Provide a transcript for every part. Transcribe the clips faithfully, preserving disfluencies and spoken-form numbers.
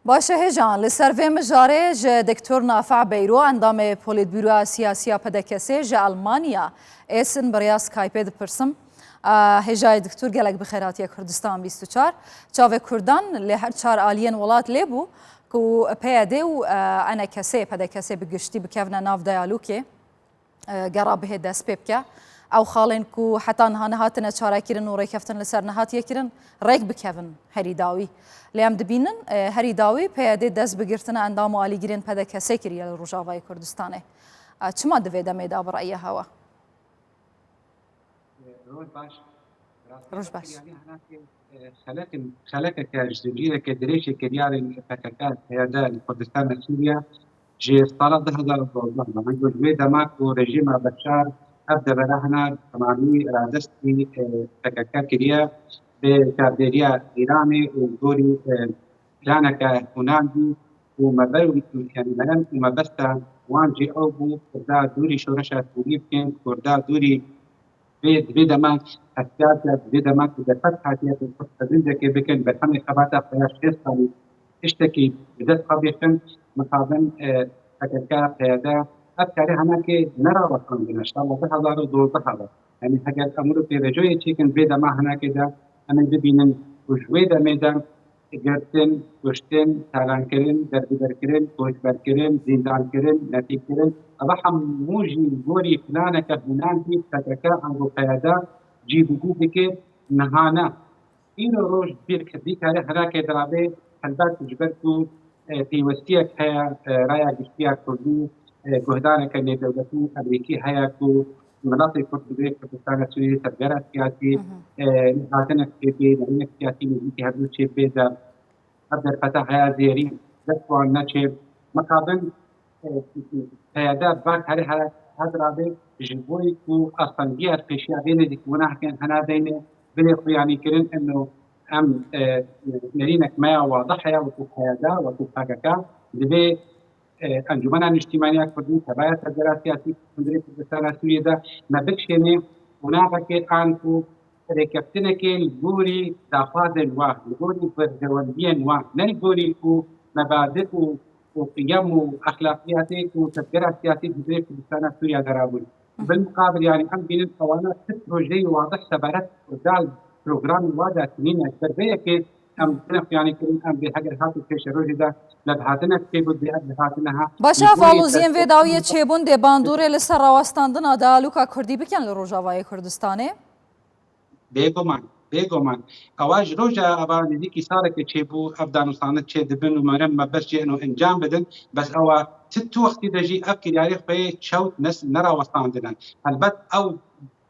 Baş e hêjan, li ser vê mijarê ji Doktor Nafiq Beyro, endamê Polîtbûroya Siyasî ya P D K S ji Elmanya, êsin bi rêya Skypeê dipirsim. A, hêjayê Doktor, gelek bi xêr hatiye Kurdistan bîst û çar. Çavê Kurdan li her çar aliyên welat lê bû ku P Y D û, e, E N K S, P D K S bi giştî bikevine nav diyalogê. E, gera bihê dest pê bike. Ew xalên ku heta niha nehatine çarekirin û rêkeftin li ser nehatiye kirin, rêk bikevin herî dawî. Lê em dibînin, e, herî dawî P Y D dest bi girtina endam û alîgirên P D K S kiriye li Rojavayê Kurdistanê. E, çima di vê demê de bi rêya hewa? Roj baş. Roj baş. Rastî, yanî, hena ke, e, xelekin, xelekeke ji zincîreke dirêjê kiryarên P K K, P Y D li Kurdistana Sûriye ji sala du hezar û dozdeh ve. Ango ji wê dema ku rejîma Beşar ev devera hena temamî radestî, e, P K K kiriye, bi çavdêriya Îranê û gorî, e, planeke hûnandî û meber û, yanî, merem û mebesta wan jî ew bû, Kurda dûrî şoreşa Sûrî bikin, Kurda dûrî vê, di vê dema hestiyarke, di vê dema ku derfet hatiye ku Kurd xezincekê bikin, berhemê xebata xwe ya şêst salî tiştekî bi dest xwe bêxin, mixabin, e, P K K, P Y D, ev karê henekê nerawestandine, ji sala du hezar û dozdeh ve. Yanî heger em wilo pêvajoyê çêkin vê dema henekê de, em ê bibînin ku ji wê demê de girtin, kuştin, talankirin, derbiderkirin, koçberkirin, zîndankirin, netîkirin, eva hemû jî gorî planeke hûnandî P K K ango P Y D cî bi cî dike, niha ne. Îro roj bîr kir, vî karê henekê dirabê, helbet ji ber ku, e, pêwestiyek heye, e, raya giştî ya Kurdî, e, guhdaneke nêdewletî Amerîkî heye ku miletê Kurd bi vê Kurdistana Sûriyê tevgera siyasî, Hı hı. e, hatinek çêbê, nehînek siyasî nêzîkî hevdû çêbê de ev derfeta heye zêrî dest wan neçê. Mixabin, e, P Y D va karê he-, hedra bê ji bo ku astengiya pêşiya vê nêzîkbûna heke hena deyne bilê xuyanî kirin ino em, e, nerînek me ya wadih heye wekî P Y D, wekî P K K, divê e, Encûmena Niştîmaniya Kurdî, Tevaya Tevgera Siyasî Hundirê Kurdistana Sûriyê de me bikişênê qonagekê an ku rêkeftinekê li gorî daxwazên wan, li gorî berjewendiyên wan, ne li gorî ku mebadi û, û qiyem û exlaqiyatê ku Tevgera Siyasî Hundirê Kurdistana Sûriye de rabûn. Hı hı. Bilmuqabil, yanî em bînin ewana ti projeyê wadih sebaret Kurdan programê wa de tinîne. Ji ber vê yekê em tine xuyanî kirin, em vê heger hatî pêşerojê de levhatinek çêbû, vê ev levhatine ha. Baş e, ev aloziyên vê dawiyê çêbûn dê bandorê li ser rawestandina diyaloga Kurdî bikin li Rojavayê Kurdistanê? Bêguman, bêguman. Ewa ji roja eva nêzîkî salekê çêbû, ev danûstandin çê dibin û meriv mebest jê ino encam bidin. Bes ewa ti tu wextî de jî ev kiryarê xwe yê çewt nes-, nerawestandine. Helbet ew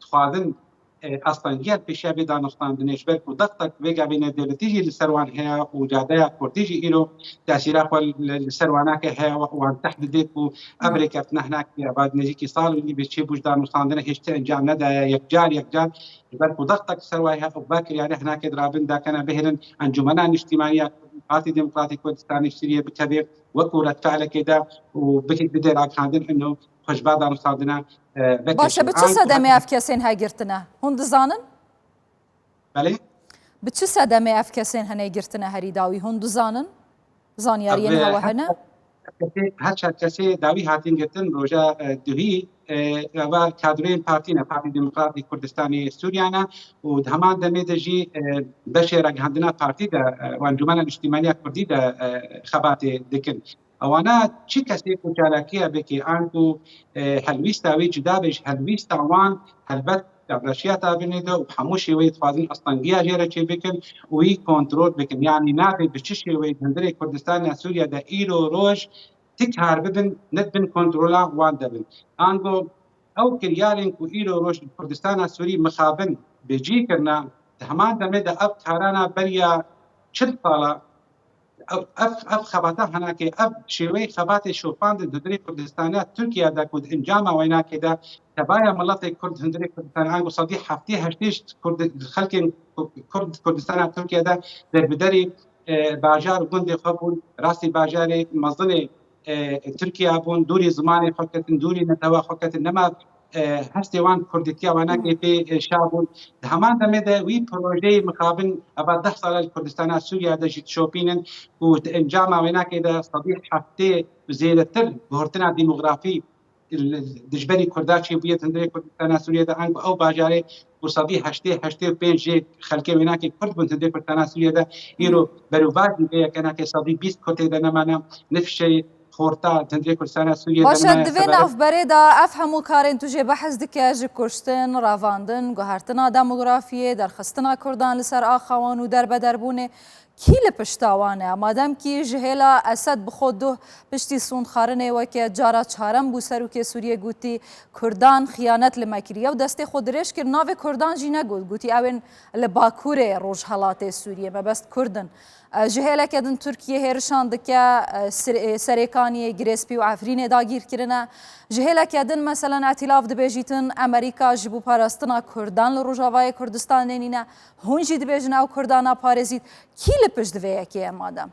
dixwazin e, astengiya pêşiya vê danûstandinê, ji ber ku dextek vê gavê nêdewletî jî li ser wan heye û cadeya Kurdî jî îro tesîra xwe li, li ser wan nake heye, wan tehdidê ku ev Hı. rêkeftina hinakî ya, va nêzîkî sal û nîvê çêbû ji danûstandinê hêj ti encam nedaye, yekcar, yekcar, ji ber ku dextek ser wa heye û va kiryarê hinakê dirabin dakene bihêlin Encûmena Niştîmanî ya Kurdî, Partî Demokratîk Kurdistanê Sûriyê bikevê wekû redfe'lekê de û bikê-, bidê ragihandin ino xwe ji va danûstandina, e, vekişin. Baş e, bi çi sedemê ev kesên he girtine? Hûn dizanin? Belê? Bi çi sedemê ev kesên hene girtine herî dawî? Hûn dizanin? Zanyariyên Ev, e, hewe her hene? çar kesê, her çar kesê dawî hatin girtin roja, e, duhî, e, eva kadroyên partî ne, Partî Demokratîk Kurdistanê Sûriye ne û di heman demê de jî, e, beşê ragihandina partî de, e, û Encûmena Niştîmaniya Kurdî de, e, xebatê dikin. Ewana çi kesê ku çalakiya bike, an ku, e, helwîsta wê cuda be ji helwîsta wan, helbet çavreşiyata binê de û bi hemû şêweyê dixwazin astengiya jê re çêbikin û wî kontrol bikin. Yanî nabê bi çi şêweyê di hundirê Kurdistana Sûriye de îro roj ti kar bibin, ne di bin kontrola wan de bin. Ango ew kiryarên ku îro roj li Kurdistana Sûrî mixabin bi cî kirina, di heman demê de ev karana beriya çil sala ev, ev, ev xebata henakê, ev şêweyê xebatê şopandin di hundirê Kurdistaniya Tirkiye de ku di encama weynakê de tevaya miletê Kurd hundirê Kurdistanê ango sedî heftê heştê ji Kurd, xelkên Kurd Kurdistana Tirkiye de derbiderî, e, bajar û gundê xwe bûn, rastî bajarê mezinê, e, Tirkiye bûn, dûrî zimanê xwe ketin, dûrî netewa xwe ketin, nema e, hestê wan kurdîtiya wênakê pê, e, şa bûn. Di heman demê de wî projeyê mixabin eva deh sal e li Kurdistana Sûriye de jî dişopînin û di encama wênakê de sedî heftê û zêdetir guhortina demografî li dijberî Kurda çêbûye di hundirê Kurdistana Sûriye de, ango ew bajarê ku sedî heştê, heştê û pênc jê xelkê wênakê Kurd bûn di hundirê Kurdistana Sûriye de, îro berovajî vê yekena ke sedî bîst Kurdê de nemane, nifşê xorta di hundirê Kurdistana Sûriye de Baş e, nemane di vê sebere. Navberê de ev hemû karên tu jê behs dike, ji kuştin, revandin, guhertina demografiyê, derxistina Kurdan li ser axa wan û derbederbûnê, kî li pişta wan e? Madem kî ji hêla Esed bi xwe duh piştî sûndxarinê weke cara çarem bû serokê Sûriyê gotî, Kurdan xiyanet li me kiriye û destê xwe dirêj kir, navê Kurdan jî negot, gotî ew ên li bakurê rojhelatê Sûriyê, mebest Kurd in. E, ji hêleke din Tirkiye hêrişan dike, e, Sir-, e, Serêkaniyê, Girêspî û Efrînê dagîr kirine. Ji hêleke din, meselen, Etîlaf dibêjîtin, Amerîka ji bo parastina Kurdan li Rojavayê Kurdistanê nîne. Hûn jî dibêjin ew Kurdan naparêzît. Kî li pişt vê yekê ye madem?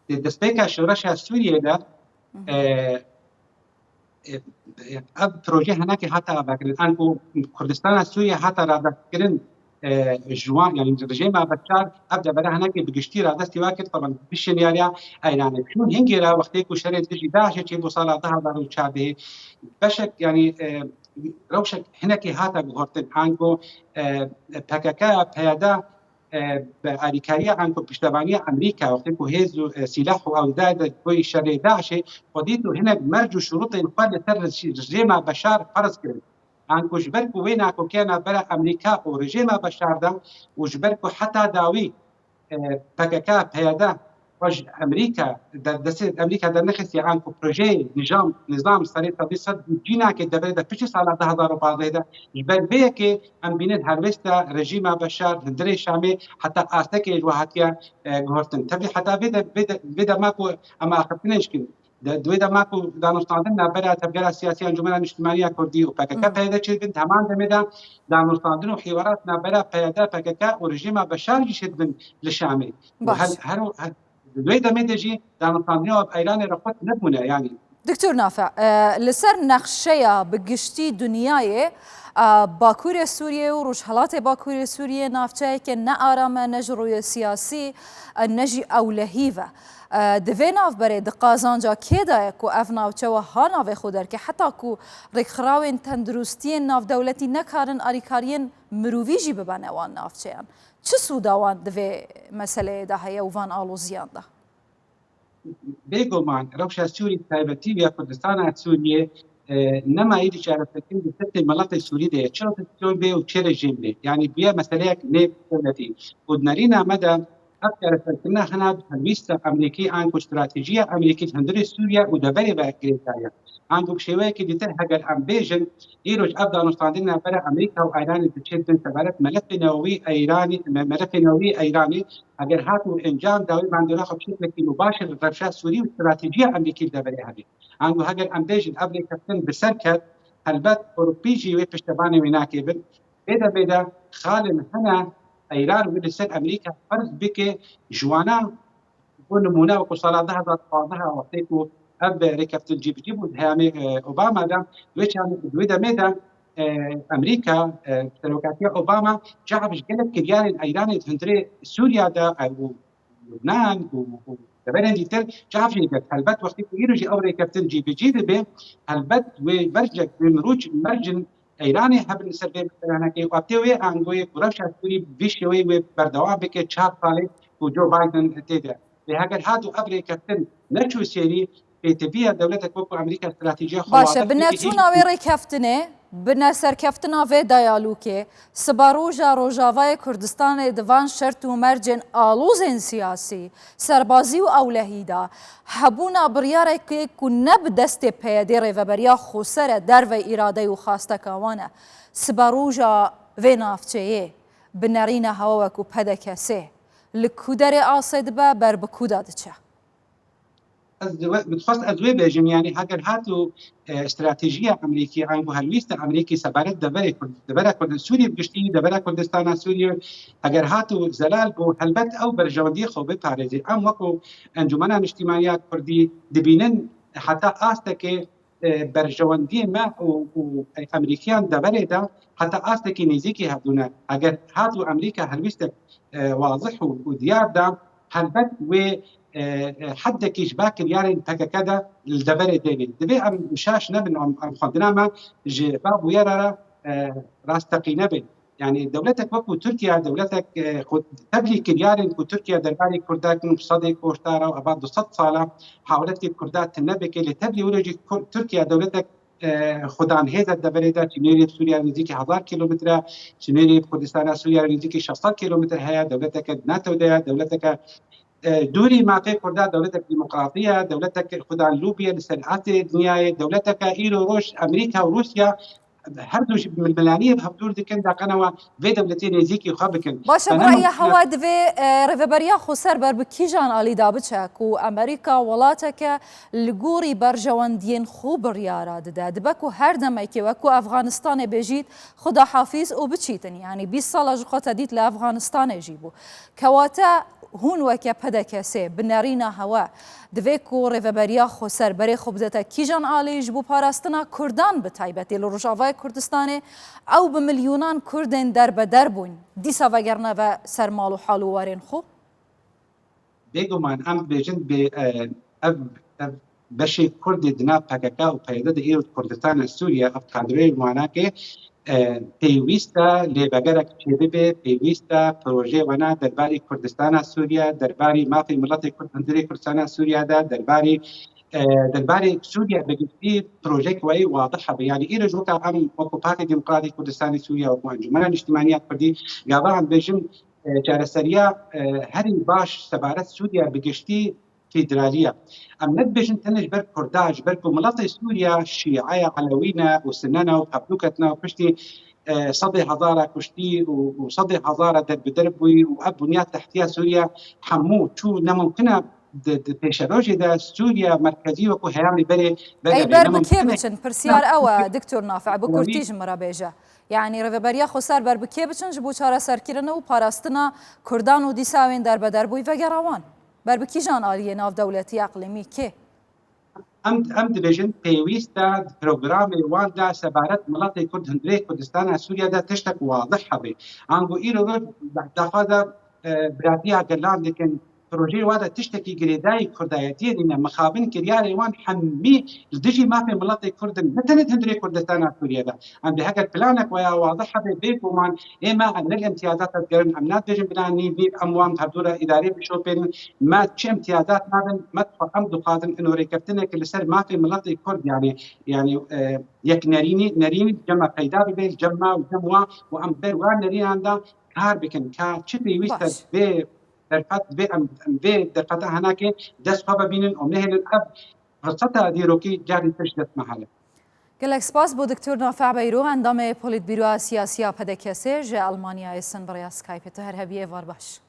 Di destpêka şoreşa Sûriyê de, Hı hı. e, e, e, ev proje hinekî hate avakirin. Anku Kurdistana Sûriye hate radestkirin, e, ji wan, yani rejîma Beşar ev devera hinekî bi giştî radestî wa kir, taban bi şêniyariya Îranê. Çûn hingê re wextê ku şerê dijî DAIŞê çêbû sala du hazar û çardehê, beşek, yani, e, rewşek hinekî hate guhertin. Anku, e, P K K, P Y D, e, bi alîkariya anku piştevaniya Amerîka, wextê ku hêz û, e, sîlah û ew dayê de boyî şerê DAIŞê, xwe dît û hinek merc û şurutên xwe li ser rejî-, rejîma Beşar ferz kirin. Anku ji ber ku wê nakokiyana bera Amerîka û rejîma Beşar de û ji ber ku heta dawî, e, P K K, P Y D xwe ji Amerîka, de-, destê Amerîka dernexistî, anku projeyê nîzam, nîzam serê sedî sed cî nake deverê de piştî sala du hazar û pazdeh de, ji ber vê yekê em bînin helwêsta rejîma Beşar, hundirê Şamê, heta astekê ji we hatiye, e, guhertin. Tevî heta vê de, vê de, vê dema ku em axiftinê dikin, de, di wê dema ku danûstandin navbera Tevgera Siyasî Encûmena Niştimanî ya Kurdî û P K K, Hı hı. P Y D çêdibin, di heman demê de danûstandin û hîwarat navbera P Y D, P K K û rejîma Beşar jî çêdibin li Şamê. Û Baş. her, her, her, di wê demê de jî danûstandina Îranê re qut nebûne, yanî. Doktor Nafe, e, li ser nexşeya bi giştî dinyayê, e, Bakurê Sûriyê û Rojhelatê Bakurê Sûriyê navçeyeke ne aram e, ne ji rûyê siyasî, e, ne jî ewlehî ve. E, di vê navberê di qazanca kê de ye ku ev navçe wiha navê xwe derke, heta ku rêkxirawên tenduristiyên navdewletî nekarin alîkariyên mirovî jî bibene wan navçeyan? Çi sûda wan di vê meseleyê de heye û van aloziyan de? Bêguman rewşa Sûrî, taybetî ya Kurdistana Sûriyê, e, nema êdî çareserkirin di sifê miletê Sûrî de ye, çi opozîsyon bê û çi rejîm bê. Yanî bûye meseleyek nêdewletî. Û di nerîna me de ev çareserkirina hina bi helwîsta Amerîkî anku stratejiya Amerîkî li hundirê Sûriye û deverê ve girêdayî ye. Anku bi şêweyekî dîtir heger em bêjin, îroj ev danûstandin navbera Amerîka û Îranê diçêtin sebaret melefê newewî Îranê, me-, melefê newewî Îranê, heger hat û encam da wê bandora xwe bi şeklekî mubaşir rewşa Sûrî û stratejiya Amerîkî li deverê hebe. Ango heger em bêjin ev rêkeftin bi ser ket, helbet Ewropî jî wê piştevanê wê nake bin. Vê demê de xalên hene Îran wê li ser Amerîka ferz bike, ji wana bo nimûne wekî sala du hazar û pazdeh wextê ku ev rêkeftin cî bi cî bû di heyamê, e, Obama de, wê çaxê, di wê demê de, e, Amerîka, e, serokatiya Obama cehf ji gelek kiryarên Îranê di hundirê Sûriye de, e, û Lubnan û, û deverên dîtir cehf jê diket. Helbet wextê ku îro jî ew rêkeftin cî bi cî dibe, helbet wê mercek, wê mirûç, mercin Îranê hebin li ser vê meselanekê û tê wê angoyê ku rewşa Sûrî bi vî şêweyê wê berdewam bike çar salê ku Joe Biden tê de. Lê heger hat û ev rêkeftin neçû sêrî, pêtiviya dewletek wekî Amerîka stratejiya xwe Baş e, wadeh bi bike neçûna hîn wê rêkeftinê, bi neserkeftina vê diyalogê, siberoja Rojavayê Kurdistanê di van şert û mercên alozên siyasî, serbazî û ewlehî de, hebûna biryarekê ku ne bi destê P Y D rêveberiya xweser e, dervey îrade û xasteka wan e, siberoja vê navçeyê bi nerîna hewe wekî P D K S li ku derê asê dibe, ber bi ku de diçe? Ez di we-, min dixwest ez wê bêjim, yanî heger hat û, e, stratejiya Amerîkî, ango helwîsta Amerîkî sebaret deverê Kurd-, devera Kurd-, Sûriyê bi giştî, devera Kurdistana Sûriyê, heger hat û zelal bû, helbet ew berjewendiyê xwe biparêzê. Em wekî Encûmena Niştimanî ya Kurdî dibînin heta astekê e, berjewendiyên me û, û Amerîkiyan deverê de heta astekî nêzîkî hebûne. Eger hat û Amerîka helwîstek, e, wazih û, û diyar da, helbet wê, e, e, heddekî ji ba kiryarên P K K de li deverê têne. Divê em şaş nebin, em, em xwendina me ji ba bûyera re, e, rasteqîne be. Yani dewletek wekû Tirkiye, dewletek, e, xwe tevlî kiryarên ku Tirkiye derbarê Kurda kin sedê koştara û eva du sed sala hawletkê Kurda tune bike, lê tevlî wilo jî Kur-, Tirkiye dewletek, e, xudan hêz e deverê de, çinêrê Sûriye nêzîkî hezar kîlometre, çinêrê Kurdistana Sûriye nêzîkî şeş sed kîlometre heye, dewleteke NATO de ye, dewleteke, e, dûrî mafê Kurda, dewletek demokratî ye, dewletek xudan lûbî ye li ser astê dinyayê, dewleteke îro roj Amerîka û Rûsya her du jî milmilaniyê bi hevdûr dikin, daqenewa vê dewletê nêzîkî xwe bikin. Baş e, bi Benaman reya hewa divê, e, Rêveberiya Xweser ber bi kîjan alî da biçe ku Amerîka welateke li gorî berjewendiyên xwe biryara dide. Dibe ku her demekê wek ku Efxanistanê bêjît, Xuda hafîz û biçîtin. Yanî bîst sala ji xwe te dît li Efxanistanê jî bû. Kewate hûn weke P D K S bi nerîna hewe divê ku Rêveberiya Xweser berê xwe bidete kîjan alî ji bo parastina Kurdan bi taybetî li Rojavayê Kurdistanê, ew bi milyonan Kurdên derbeder bûn, dîsa vegerine ve ser mal û hal û warên xwe? Bêguman em dibêjin bê, e, ev, ev beşê Kurdê di nav P K K û P Y D de îro di Kurdistana Sûriye, ev kadroyê wana ke, e, pêwîst e lêvegerek çêbibe, pêwîst e projeyê wana derbarê Kurdistana Sûriye, derbarê mafê miletê Kurd hundirê Kurdistana Sûriye de, derbarê, e, derbarê Sûriye bi giştî projeyek wayî wadih hebe. Yani îro ji weka em wekû Partî Demokratîk Kurdistanê Sûriye, wekû Encûmena Niştimanî ya Kurdî, gava em bêjin, e, çareseriya, e, herî baş sebaret Sûriye bi giştî federalî ye. Em ne dibêjin tenê ji ber Kurda, ji ber ku miletê Sûriye Şîe ye, Elewî ne û Sine ne û bi hevdû ketine û piştî, e, sedê hezara kuştî û, û sedê hezara derbider bûyî û ev bunyat tehtiya Sûriye hemû çû, ne mumkin e di, di pêşerojê de Sûriye merkezî wekû heyamê berê vegere. Ey ber bi kê biçin? Pirsiyar ew e, Doktor Nafiq, bi kurtî ji min re bêje. Yanî Rêveberiya Xweser ber bi kê biçin ji bo çareserkirine û parastina Kurdan û dîsa wên derbeder bûyî vegera wan? Ber bi kîjan aliyê navdewletî, eqlîmî, kê? Em, em dibêjin pêwîst e di programê wan de sebaret miletê Kurd hundirê Kurdistana Sûriye de tiştek wazih hebe. Ango îro roj daxwaza, e, biratiya gelan dikin. Projeyê wa de tiştekî girêdayî Kurdayetiyê nîne. Mixabin kiryarê wan hemî li dijî mafê miletê Kurd in. Ne tenê di hundirê Kurdistana Sûriye de. Em dê heger planek waya wazih hebe, bêguman ê me em ne li imtiyazata digerin, em nadibêjin bila nîv nîv em wan bi hevdû re îdarê bişopênin. Me çi imtiyazat nadin, me dixwe-, em dixwazin ino rêkeftinek li ser mafê miletê Kurd, yani, yani, e, yek nerînî, nerînî cem me peyda bibe, cem me û cem wan û em ber wan nerînan de kar bikin. Ka çi pêwîst e vê derfet, vê em, em vê derfeta henekê dest xwe vebînin û nehêlin ev firseta dîrokî carî pişt dest me here. Gelek spas bo Doktor Nafiq Beyro, endamê Polîtbîroya Siyasî ya P D K S ji Elmanyayê sin bi rêya Skypeê. Tu her hebî êvar baş.